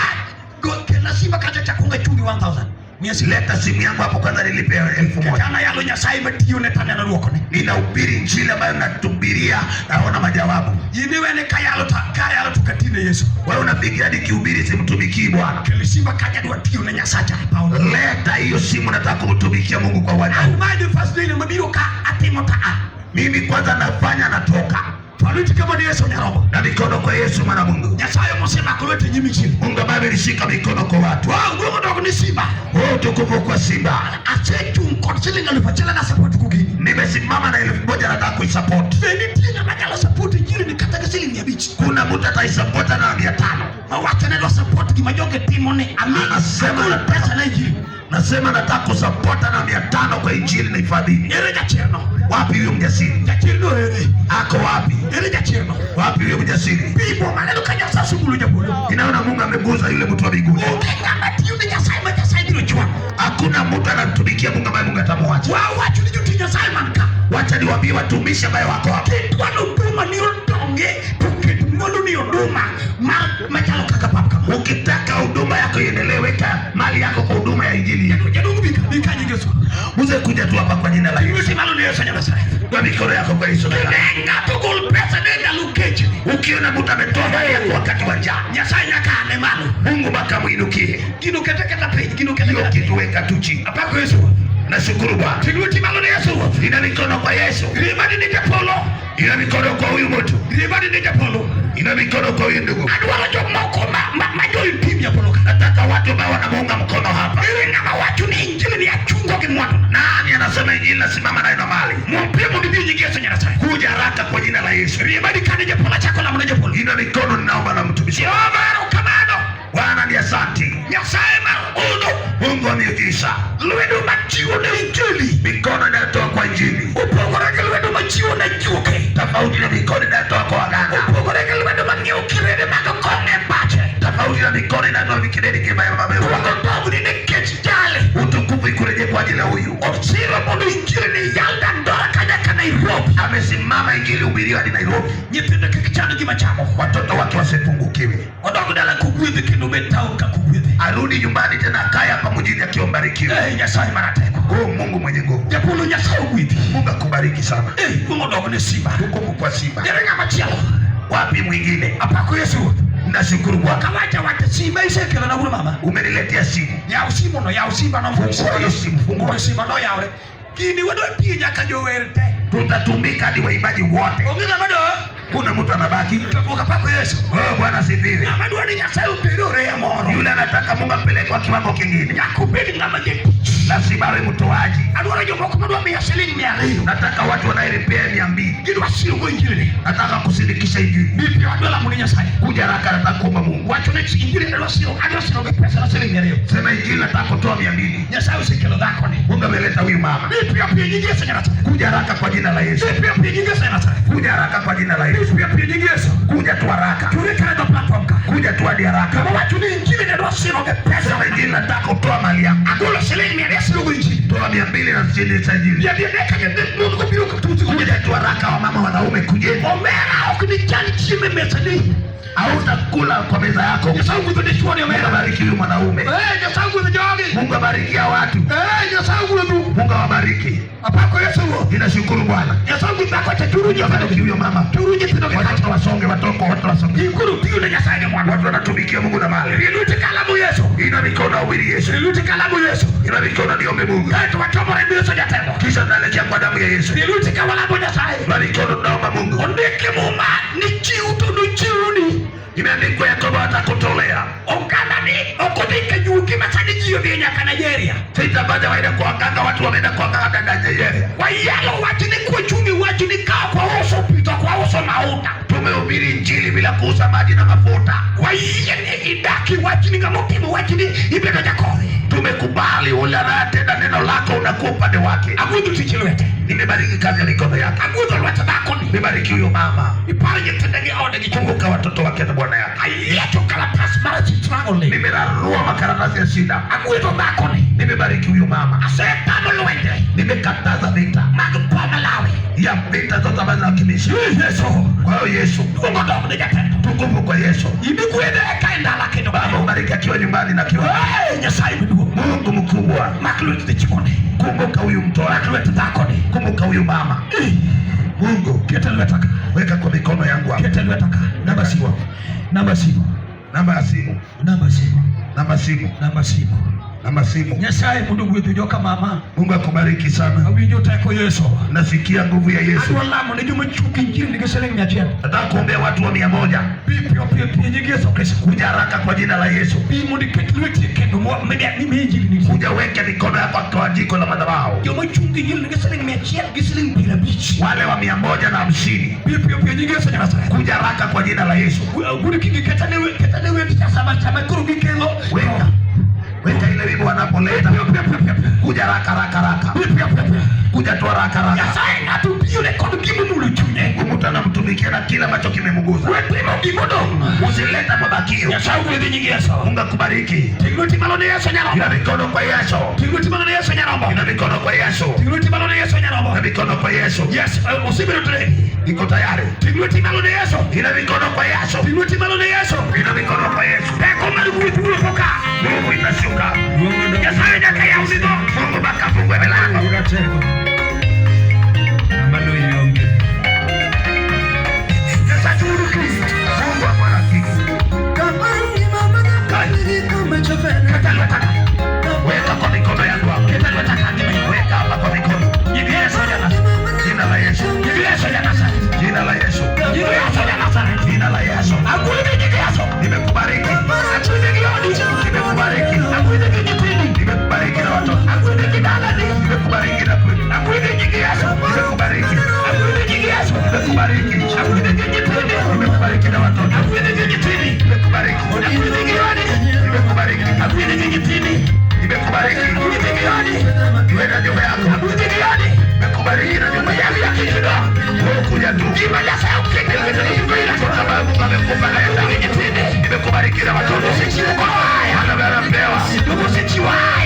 go kela simba kacha chakunga chungi 1000. Mia sita. Leta simu yangu hapo kwanza nilipe 1000. Kana yalo Nyasaye matiyo ne taneno duokone. Ninahubiri injili ambayo natubiria, naona majawabu. Yiniwene kayalo ta kayalo to katine Yesu. Wewe unapigia nikihubiri, simtumikii Bwana. Kelo simba kacha dwa tiyo ne Nyasacha Paulo. Leta hiyo simu, nataka kumtumikia Mungu kwa uwanja huu. An ma the first day mabiro ka atimo ta a. Mimi kwanza nafanya, natoka Twalweti kama ni Yesu nyarobo. na mikono kwa Yesu mwana Mungu. Nyasaye mosemako lwete nyim injili. Mungu ambaye amenishika mikono kwa watu. Wow, duogo dok ni simba. Oh, utukufu kwa simba. Asechung' kod siling 1000 na support kugini. Nimesimama na 1000 nataka kuisupport. Be nitie ng'ama nyalo support injili ni kata gi siling 500. Kuna mtu ataisupport na 500. Mawacho ne dwa support gima jogi timo ni ami Anasema agol pesa na injili. Nasema nataka kusupport na 500 kwa injili na ifadhili. Ere jachirno? Wapi huyo mjasiri? Jachirno ere? Ako wapi? Ere jachirno? Wapi huyo mjasiri? Bi boma neno ka Nyasaye osemulo japolo. Ninaona Mungu ameguza yule mtu wa mbinguni. Onge ng'ama tiyo ne Nyasaye ma Nyasaye biro chwako. Hakuna mtu anamtumikia Mungu ambaye Mungu atamwacha. Wawacho ni jotich Nyasaye man ka. Wacha niwaambie watumishi ambaye wako hapa. Kidwaro huduma ni odonge to ket mwandu ni huduma mar machalo kaka pap kama. Ukitaka huduma yako iendelee, weka mali yako kwa huduma ya injili. Jaduong' bika, bika nying Yesu. Mzee, kuja tu hapa kwa jina la Yesu. Lweti malo ni Yesu Nyasaye. Kwa mikono yako kwa Yesu. Ne ng'ato gol pesa ne ndalo kech. Ukiona mtu ametoa mali yako wakati wa njaa, Nyasaye nyaka ane malo. Mungu mpaka muinukie. Gino kete kata piny, gino kete Hiyo kata piny. kitu weka tu chini. Apako Yesu. Nashukuru Bwana. Ting lweti malo ne Yesu. Ina mikono kwa Yesu. Rimadi ni japolo. Ina mikono kwa huyu mtu. Rimadi ni japolo. Ina mikono kwa huyu ndugu. Adwaro jomoko ma jo tim japolo ka. Nataka watu ambao wanamuunga mkono hapa. Ere ng'ama wacho ni injili ni achungo gi mwandu. Nani anasema injili nasimama nayo na mali? Mwambie mondo ibi nying Yesu Nyasaye. Kuja haraka kwa jina la Yesu. Rimadi kane japolo achako lamo ne japolo. Ina mikono ninaomba na mtumishi. Jehova erokamano. Bwana ni asante. Nyasaye mar ono. Mungu wa miujiza. Lwedo machiwo ne injili. Mikono inayotoa kwa injili. Opogore gi lwedo machiwo ne juoke. Tofauti na mikono inayotoa kwa waganga. Opogore gi lwedo mang'iewo kirede mag kong'o e pache. Tofauti na mikono inayotoa vikiredi kibaya mabewa. Duoko dogni nikech jali. Utukufu ikurejee kwa ajili ya huyu. Osiro mondo injili ni yal Dandora ka nyaka Nairobi. Amesimama injili hubiriwa hadi Nairobi. Nyithindo kik chand gima chamo. Watoto wake wasipungukiwe. Odog dala kogwedhe kendo obed taon ka kogwedhe. Arudi nyumbani tena akae hapa mjini akiwa mbarikiwa. Eh, Nyasaye maratego. Oh, Mungu mwenye nguvu. Japolo Nyasaye ogwedhi. Mungu akubariki sana. Eh, duong' odog ne simba. Tukufu kwa simba. Ere ng'ama chielo? Wapi mwingine? Apako Yesu. Nashukuru Bwana. Kawacha wacha simba isekelo na wuon mama. Umeniletea simu. Yaw simo no, yaw simba no. Fungua hiyo simu, fungua. Fungua simba no yawre. Gini wadwa tiyo nyaka jower te. Tutatumika hadi waimbaji wote. Onge ng'ama do. Kuna mtu anabaki. To duoka pako Yesu. Oh, Bwana sifiwe. Ng'ama dwa ni Nyasaye otere oreya moro. Yule anataka Mungu ampeleke kwa kiwango kingine, Nyaka obed ng'ama jatich. lazima awe mtoaji. Adwaro jomoko madwa miya siling 200. Nataka watu wanayelipia 200. Gidwa sirogo injili ni. Nataka kusindikisha injili. Bi piyo adwa lamo ne Nyasaye. Kuja haraka, nataka kuomba Mungu. Wacho ni injili adwa siro, adwa siro gi pesa na siling 200. Sema injili, nataka kutoa 200. Nyasaye osekelo dhakoni. Mungu ameleta huyu mama. Bi piyo piyo nying Yesu Nyasaye. Kuja haraka kwa jina la Yesu. Bi piyo piyo nying Yesu Nyasaye. Kuja haraka kwa jina la Bi Yesu. piyo piyo nying Yesu. Kuja tu haraka, Churi kare dho platform ka. kuja tu hadi haraka. Kama wacho ni injili ne adwa siro gi pesa. Sema injili, nataka kutoa mali yangu. Agolo siling 200 asirogo injili. Toa 260 za injili. 200 ne ka mon go biro tuzi go. Kuja tu haraka, wamama wanaume, kujeni. Omera ok ni chal chiemo e mesani. Hautakula kwa meza yako. Nyasaye ogwedho dichuo ni Mungu omera. abariki huyu mwanaume. Eh, Nyasaye ogwedho jogi. Mungu abariki hao watu. Eh, Nyasaye ogwedhu. Mungu awabariki. Apako Yesu ruoth. Ninashukuru Bwana. Nyasaye ogwedho dhako cha churu Mungu nyithindo abariki gi. huyo mama. Churu nyithindo gi kacha. Watoto wasonge, watoto wote wasonge. Ikuru tiyo ne Nyasaye gi mwandu. Watu wanatumikia Mungu na mali. Rie kalamu Yesu. Ina mikono ahubiri Yesu. Rie kalamu Yesu. Ina mikono niombe Mungu. Kaeto wachomo remb Yesu jatelo. Kisha tunaelekea kwa damu ya Yesu. Rie ka walamo Nyasaye. Ina mikono tunaomba Mungu. Ondik e muma ni chiw to nochiwni. Imeandikwa ya kwamba atakutolea. Oganda ni ok odhi ka juogi ma sani ji odhi nyaka Nigeria. Sitafanya waende kwa waganga, watu wameenda kwa waganga dada Nigeria. Wayalo wach ni kwachung' wach ni ka ok wauso pi to ok wauso mauta. Tumehubiri injili bila kuuza maji na mafuta. Wayie ni idaki wach ni ng'ama otimo wach ni ibedo jakore. Tumekubali ule anayetenda neno lako unakuwa upande wake. Agwedho tich lwete. Nimebariki kazi ya mikono yake. Agwedho lwet dhakoni. Nimebariki huyo mama. Iparo nyithinde gi ode gi chungo. Kumbuka watoto wake na bwana yake. Ayiecho kalatas mar struggle ni. Nimerarua makaratasi ya shida. Agwedho dhakoni. Nimebariki huyo mama. Asetamo lwenje Nimekataza vita mag pom lawi. ya vita zote ambazo zinawakilisha. Yesu. Kwa hiyo Yesu, Duong' odog ne jatelo. tukufu kwa Yesu. Ibigwedhe ka e ndala kendo. Baba ubariki akiwa nyumbani na akiwa. Hey, Nyasaye maduong'. Mungu mkubwa, Mak lwet dichuoni. kumbuka huyu Mak mtoto, lwet dhakoni. kumbuka huyu mama. Mungu, Ket e lweta ka. weka kwa mikono yangu hapa. Ket e lweta ka. Namba simu. Namba simu. Namba ya simu, Namba simu. namba simu, Namba simu. namba simu. Nyasaye mondo ogwedhu joka mama. Mungu akubariki sana. Awinjo teko Yesu. Nasikia nguvu ya Yesu. Adwa lamo ne joma chuk injili nigi siling 100. Nataka kuombea watu wa 100. Bi piyo piyo piyo nying Yesu Kristo. Kuja haraka kwa jina la Yesu. Bi mondo iket lweti e kendo mi injili nitie. Kuja weke mikono yako kwa jiko la madhabahu. Joma chung injili nigi siling 100 gi siling 50. Wale wa 150, Bi piyo piyo nying Yesu Nyasaye. kuja haraka kwa jina la Yesu. Guri kiki ketane ketane wend cha sama sama koro gikelo. Weka weka ile wimbo wanapoleta. Piyo piyo piyo piyo. Kuja haraka haraka haraka. Piyo piyo piyo piyo. Kuja tu haraka haraka. Nyasaye ng'ato biro ne kod gimomulo chunye. Mtu anamtumikia na kila ambacho kimemgusa. We timo gimodong'. Usileta mabakio. Nyasaye ogwedhi nying Yesu. Mungu akubariki. Ting' lweti malo ne Yesu Nyarombo. Ina mikono kwa Yesu. Ting' lweti malo ne Yesu Nyarombo. Ina mikono kwa Yesu. Ting' lweti malo ne Yesu Nyarombo. Ina mikono kwa Yesu. Yes, osebedo ready. Niko tayari. Ting' lweti malo ne Yesu. Ina mikono kwa Yesu. Ting' lweti malo ne Yesu. Ina mikono kwa Yesu. Teko mar gweth wuotho ka. Mungu itashuka. Nyasaye nyaka yaw ni dhoot. Mungu mpaka afungue milango. Nyasaye wuod Kristo. Mungu akubariki. Keta lweta ka. Weka kwa mikono yangu hapa. Keta lweta ka. Weka hapa kwa mikono. Nying Yesu ja Nazareth. Jina la Yesu. Nying Yesu ja Nazareth. Jina la Yesu. Nying Yesu ja Nazareth. Jina la Yesu. Agwedhi nying Yesu. Nimekubariki. Agwedhi gi odi. Nimekubariki. Agwedhi gi nyithindi. Nimekubariki na watoto. Agwedhi gi dalani. Nimekubariki na kweli. Agwedhi nying Yesu. Nimekubariki. Agwedhi nying Yesu. Nimekubariki. Agwedhi gi nyithindi. Nimekubariki na watoto. Agwedhi gi nyithindi. Nimekubariki. Agwedhi gi odi. Nimekubariki. Agwedhi gi nyithindi. Nimekubariki. Agwedhi gi odi. Iwe na nyumba yako. Agwedhi gi odi. Nimekubariki na nyumba yako. Wewe kuja tu. Gima Nyasaye oketo e lweti ni gima Kwa sababu Mungu amekupa leta. Nimekubariki na watoto. Wale wamepewa.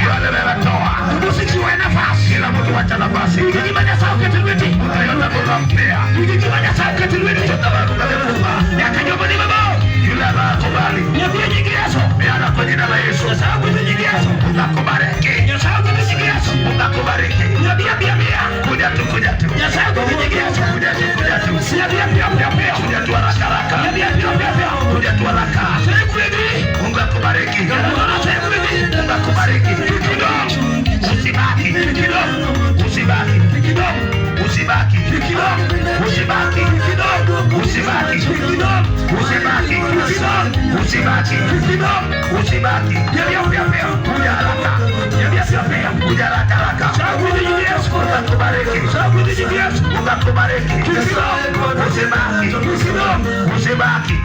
Wale wametoa. Usichiwe nafasi. Kila mtu acha nafasi. Gima Nyasaye oketo e lweti. Mtu yote Mungu ampea. Gima Nyasaye oketo e lweti. Kwa sababu Mungu amekupa. Nyaka joma ni mabor. Yule anayekubali. Nyathie nying Yesu. Peana kwa jina la Yesu. Nyasaye ogwedhi nying Yesu. Mungu akubariki. Nyasaye ogwedhi nying Yesu. Mungu akubariki. Mia mia mia mia. Kuja tu, kuja tu. Nyasaye ogwedhi nying Yesu. Kuja tu, kuja tu. Mia mia mia mia mia. Kuja tu haraka haraka. Mia mia mia mia mia. Kuja tu haraka. Asegwedhi. Mungu akubariki. Asegwedhi. Mungu akubariki. Usibaki. Usibaki. Usibaki. Usibaki. Usibaki. Usibaki. Usibaki. Usibaki. Kuja haraka. Kuja haraka haraka. Mungu akubariki. Mungu akubariki. Usibaki. Usibaki.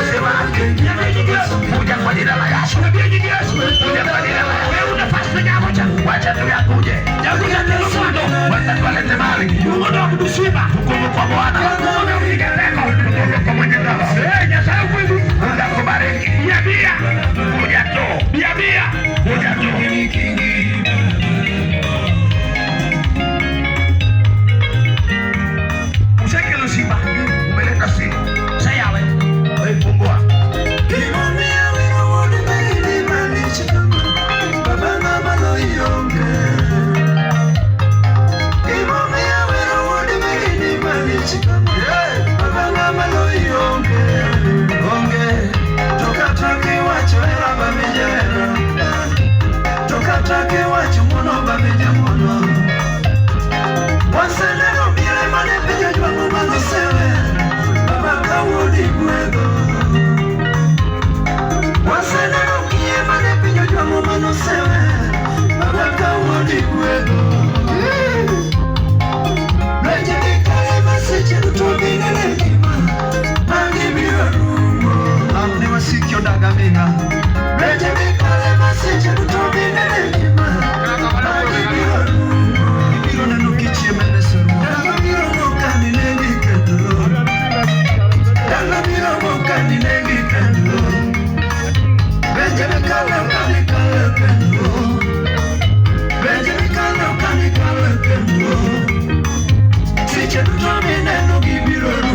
Usibaki. Kuja kwa jina la Yesu. Kuja kwa jina la Yesu. Wacha tu yakuje. Wacha tuwalete mali. Tukufu kwa Bwana. Tukufu kwa mwenye nguvu. Mungu akubariki. Kuja tu. Kuja tu. Usekelo simba. Umeleta simu. Sayawe. Wewe fungua.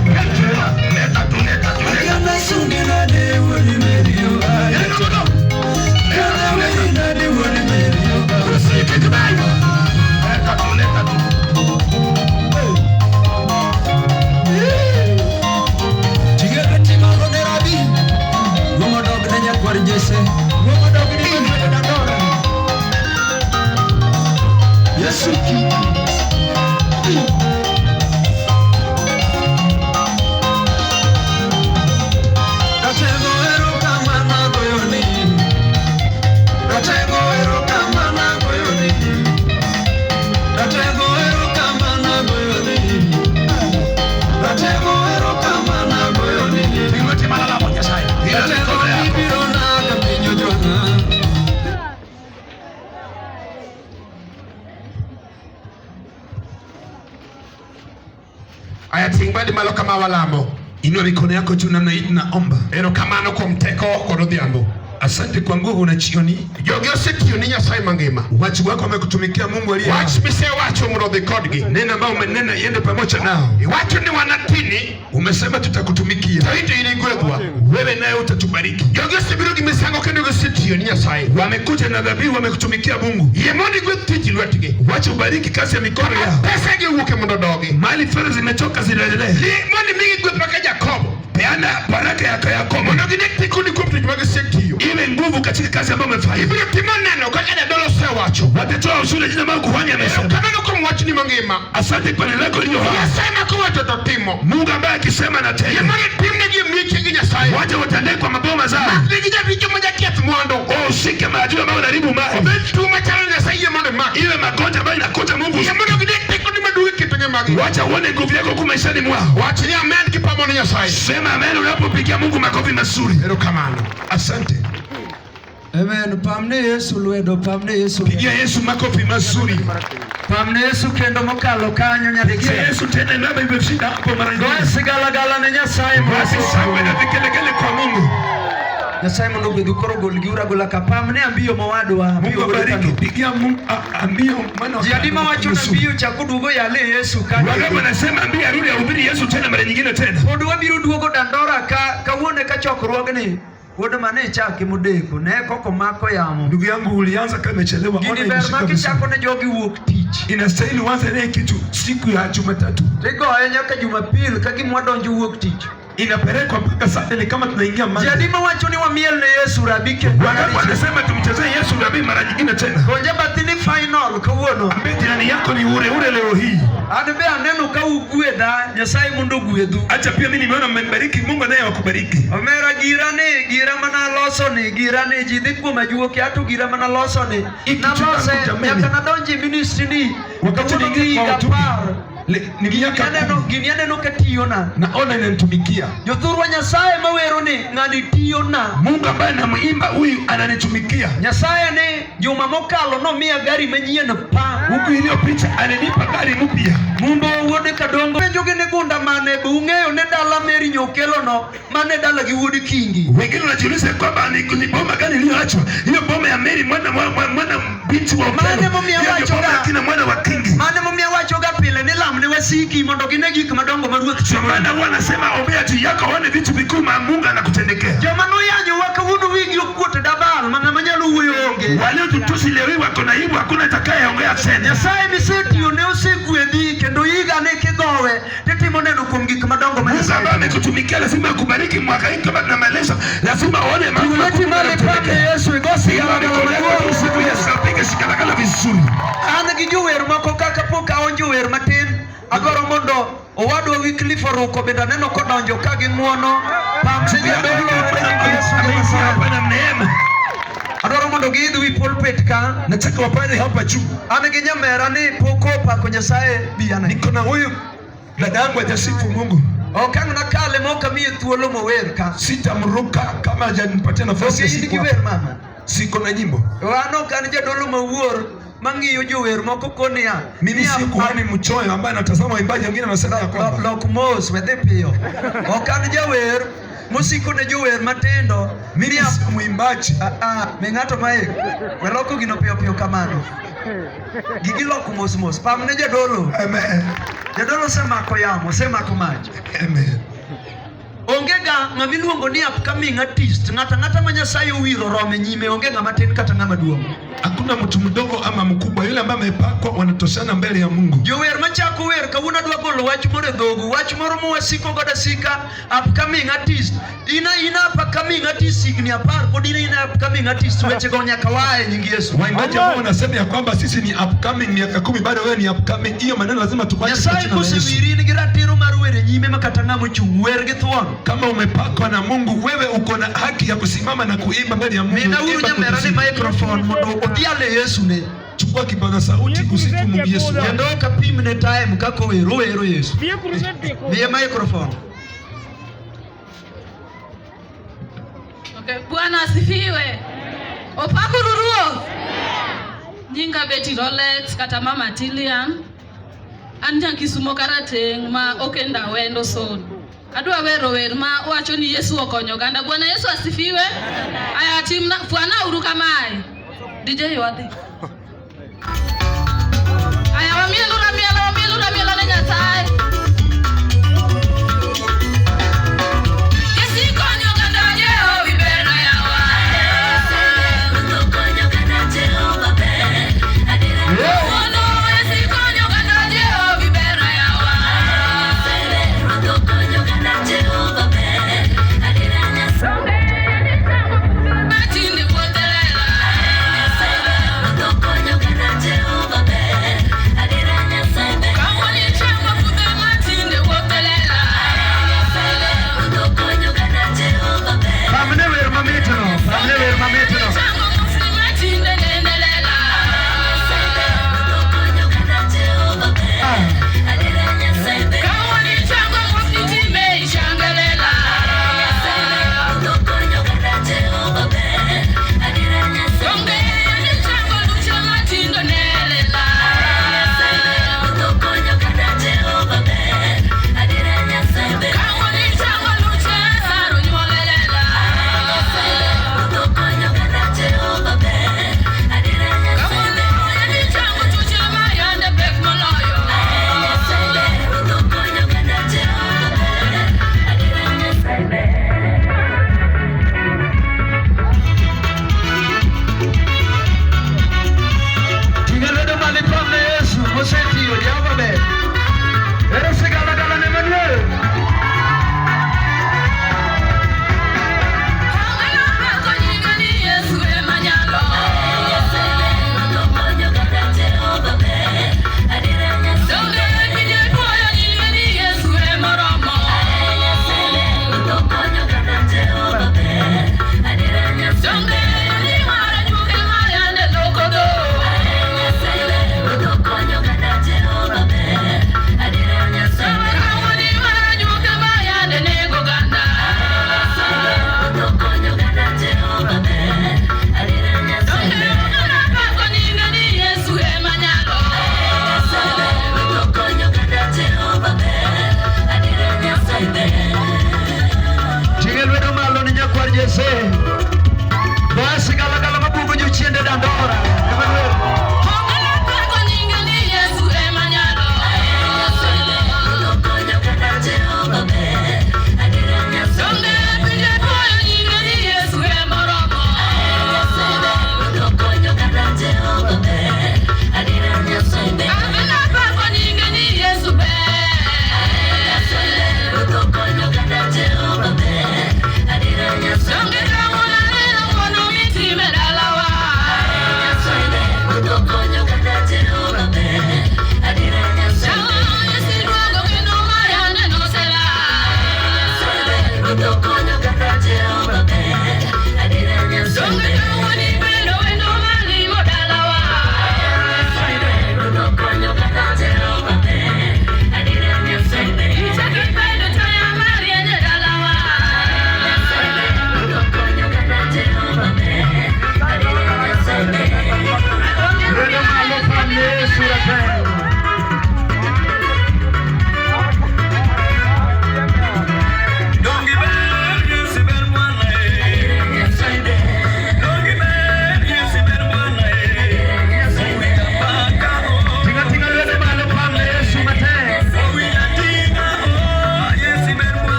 Leta tu, leta tu, leta. Leta tu, leta tu. Yesu Lwete malala Nyasaye. Ila mikono yako. Aya, ting' badi malo kama walamo. Inua mikono yako juu namna hii tunaomba. Erokamano kuom teko kod odhiambo. Asante kwa nguvu na jioni. Jogi osetiyo ni Nyasaye mangima. Watu wako wamekutumikia Mungu aliye hai. Wach misewacho mondo odhi kodgi. Neno ambao umenena iende pamoja nao. Iwacho ni wanatini Umesema tutakutumikia. to in to in igwedhwa. Wewe naye utatubariki. Jogi osebiro gi misango kendo gisetiyo ni Nyasaye. Wamekuja na dhabihu, wamekutumikia Mungu. Yie mondo igwedh tich lwetgi. Wacha ubariki kazi ya mikono yao. Pesa gi owuoke mondo odogi. Mali fedha zimetoka zinaendelea. Mondo imigi gweth maka Jakobo. Peana baraka yako Yakobo, Mondo gine tekoni kuom tich ma gisetiyo. iwe nguvu katika kazi ambayo umefanya. Ibiro timo neno kaka jadolo osewacho. Watatoa ushuhuda jina ambao kuhani amesema. Erokamano kuom wachni mangima. Asante kwa neno lako lililo hai. Nyasaye ma kowacho to timo. Mungu ambaye akisema Yie anatenda. mondo itimnegi e miechegi Nyasaye. Wacha watendee kwa maboma zao. Nigi jaricho ma jaketh mwandu. Ushike maadui ambao wanaharibu mali. Obed tuo machalo Nyasaye yie mondo imak. Iwe magonjwa ambayo inakuja Mungu. Yie mondo gine tekoni maduong' e kit ngimagi. Wacha uone nguvu yako kuu maishani mwao. Wach ni amen kipamo ne Nyasaye. Sema amen unapopigia Mungu makofi mazuri. Erokamano. Asante. Amen. Pamne Yesu lwedo, pamne Yesu. lwedo. Pigia Yesu makofi mazuri. Pamne Yesu kendo mokalo kanyo Pigia nyadichiel. Yesu tena namba imeshinda hapo mara Goye nyingine. sigalagala ne Nyasaye Basi mondo. shangwe na vigelegele kwa Mungu. Nyasaye mondo ogwedhu koro gol giuru agola ka pamne ambiyo mowadwa. Mungu Ambiyo wuod abariki. Kano. Pigia Mungu ambio maana Ji adi mawacho na ambiyo chako duogo yale Yesu ka. Wangapi wanasema ambie arudi ahubiri Yesu tena mara nyingine tena. Pod wabiro duogo Dandora ka kawuono ka chokruogni. Wuod mane ichake modeko ne koko mako yamo. Ndugu yangu ulianza kama imechelewa. Ona Gini ber imeshika ma vizuri. kichako ne jogi wuok tich. Inastahili uanze naye kitu siku ya Jumatatu Tigoye nyaka Jumapil ka gima wadonjo wuok tich. Inapelekwa mpaka Sunday ni kama tunaingia Ji Monday. adi mawacho ni wamiel ne Yesu rabi kendo. Wangapi wanasema tumchezee Yesu nabii mara nyingine tena? Gonja bathi ni final kawuono. Ambie jirani yako ni ure ure leo hii. An be aneno ka ugwedha, Nyasaye mondo ogwedhu. Acha pia mimi nimeona mmenibariki, Mungu naye wakubariki. Omera gira ni, gira mana loso ni, gira ni, ji dhi kuom ajuoke, ato gira mana loso ni. Hiki Nalose, changu jameni. nyaka nadonji e ministry ni, Wakati kawuono gi niingia kwa higa utume, apar. ni miaka Aneno, 10. gini aneno ka tiyona. Naona inanitumikia. Jothurwa Nyasaye mawero ni, ng'ani tiyona. Mungu ambaye namuimba huyu ananitumikia. Nyasaye ni juma mokalo nomiya gari manyien pa. Huku iliyopita alinipa gari mpya. Mumbo wuod Kadongo penjogi ni gunda mane be ung'eyo ni dala Meri nyokelono mane dala gi wuod Kingi. Wengine wanajiuliza kwamba ni boma gani iliyoachwa. Hiyo boma ya Meri mwana mwana, mwana binti wa Mane Okello. momiyo Hiyo ndio awacho boma ya ga. kina mwana wa Kingi. Mane momiyo awachoga pile ni lam ne wasiki mondo gine gik madongo ma ruoth Ndio timo. maana huwa anasema ombea juu yako waone vitu vikuu ma Mungu anakutendekea. Joma noyanyowa kawuono wigi okuot dabal ma ng'ama nyalo wuoyo onge. Waliotutusi leo hii wako na aibu, hakuna atakayeongea tena. Nyasaye misetiyo ne osegwedhi kendo higa ne kigowe titimo neno kuom gik madongo ma Mungu Nyasaye. ambaye amekutumikia lazima akubariki mwaka hii, kama tunamaliza lazima uone mambo Lweti makubwa malo ipamne yanakutendekea. Yesu igo sigana Mikono yako maduong'. usiku Yesu, apige shikalakala vizuri. An gi jower moko kaka pok aonjo wer matin, adwaro mondo owadwa Wycliffe Oruko bende aneno kodonjo ka gi ng'uono. Pam ne jadolo e nying Yesu Ameingia Nyasaye. hapa na neema, Adwaro mondo giidh wi pulpit ka. nataka wapande hapa juu. An gi nyamera ni pok opako Nyasaye bi ane. Niko na huyu dada yangu hajasifu Mungu, Ok ang' nakale ma ok amiye thuolo mower ka. sitamruka kama hajanipatia nafasi Ok ya in siku gi hapa. wer mama. Siko na nyimbo An ok an jadolo mawuor mang'iyo jower moko koniya. mimi, ni si kuhani mchoyo ambaye anatazama waimbaji wengine anasema ya kwamba Lok mos wedhi piyo. Ok an jawer mosiko ne jower matindo. mimi Ni si mwimbaji. Ah, ah, mi ng'ato maik we loko gino piyo piyo kamano. Gigi loko mos mos. Pam ne jadolo. Amen. Jadolo osemako yamo, osemako mach. Amen. Onge ga ng'ama iluongo ni upcoming artist. Ng'ato ang'ata ma Nyasaye owiro rome nyime, onge ng'ama tin kata ng'ama duong'. Hakuna mtu mdogo ama mkubwa, yule ambaye amepakwa wanatoshana mbele ya Mungu. Jower machako wer kawuono adwa golo wach moro e dhogu, wach moro mwasiko godo asika, upcoming artist. Ina ina upcoming artist higni 10 pod ina ina upcoming artist wechego nyaka wae nying Yesu. Waimbaji ambao wanasema ya kwamba sisi ni upcoming miaka 10 bado wewe ni upcoming, hiyo maneno lazima tuache. Nyasaye kwa jina la Yesu. kosewiri in gi ratiro mar wer e nyime ma kata ng'ama ochung' wer gi thuon. Kama umepakwa na Mungu, wewe uko na haki ya kusimama na kuimba mbele ya Mungu. Minauru Imba nyamera ni kusifu. microphone mondo odhiale Yesu ne. Chukua kipaza sauti kusifu Mungu Yesu. Kendo ok apimne time kaka owero, owero Yesu. Miye microphone. Okay, Bwana asifiwe. Opakuru Ruoth. Nyinga Betty Rolex kata Mama Tilian. An ja Kisumo karateng' ma okenda wendo son. Adwa wero wer ma wacho ni Yesu okonyo oganda. Bwana Yesu asifiwe. Aya timna fwana uru kamae. DJ wadhi. Aya wamielu ramielo wamielu ramielo ne Nyasaye. Yesu konyo oganda Jehova ber yawa. Ono Yesu konyo oganda Jehova ber yawa. Matinde wuothelela.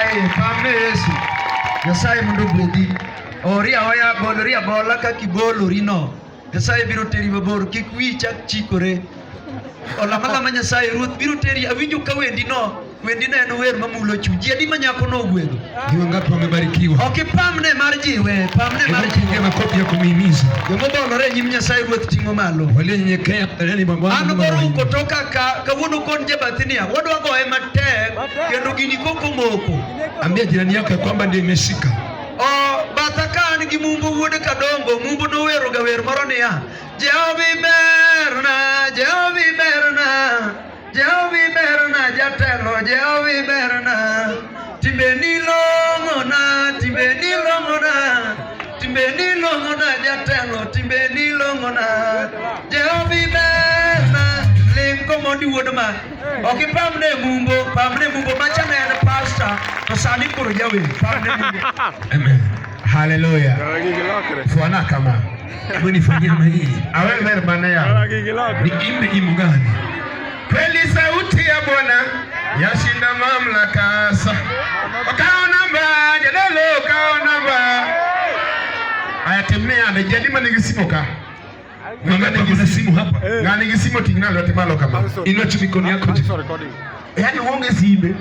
Nyasaye, pamne Yesu. Nyasaye mondo ogwedhi. Ori aoya bolori abola kaka ibolorino. Nyasaye biro teri mabor, kik wiyi chak chikore. Olam alama Nyasaye, Ruoth biro teri. Awinjo ka wendino, wendino en wer mamulo chuny. Ji adi ma nyakono ogwedho? Ni wangapi wamebarikiwa? Ok ipamne mar jiwe, pamne mar Hebu pigia jiwe. makofi ya kumhimiza. Jomobolore e nyim Nyasaye Ruoth ting'o malo. Walionyenyekea mbeleni mwa Bwana An Mungu koro awainue. kutoka ka kawuono kon jabathi niya, wadwa goye matek kendo gini koko moko. Ambia jirani yako ya kwamba ndio imeshika. O batha ka an gi Mumbo wuod Kadongo, Mumbo nowero ga wer moro niya, Jehovi berna, Jehovi berna, Jehovi berna jatelo, Jehovi berna. Timbeni long'ona, timbeni long'ona, timbeni long'ona jatelo, timbeni long'ona. Jehovi berna, ling' komondi wuod ma. Ok ipamne Mumbo, pamne Mumbo macha ne en pasta, to sani koro jawer, pamne Mumbo. Amen. Haleluya. Fwana kama. Hebu nifanyie namna hii. Awe wer mane ya. Niimbe nyimbo gani? Kweli sauti ya Bwana yashinda mamlaka sa. Okaona ba, jadolo okaona ba. Aya timne ande jadi ma nigi simo ka. Wangapi wako na simu hapa? Ng'a nigi simo ting'na lwete malo kama. Inua tu mikono yako juu. Yaani uonge simbe.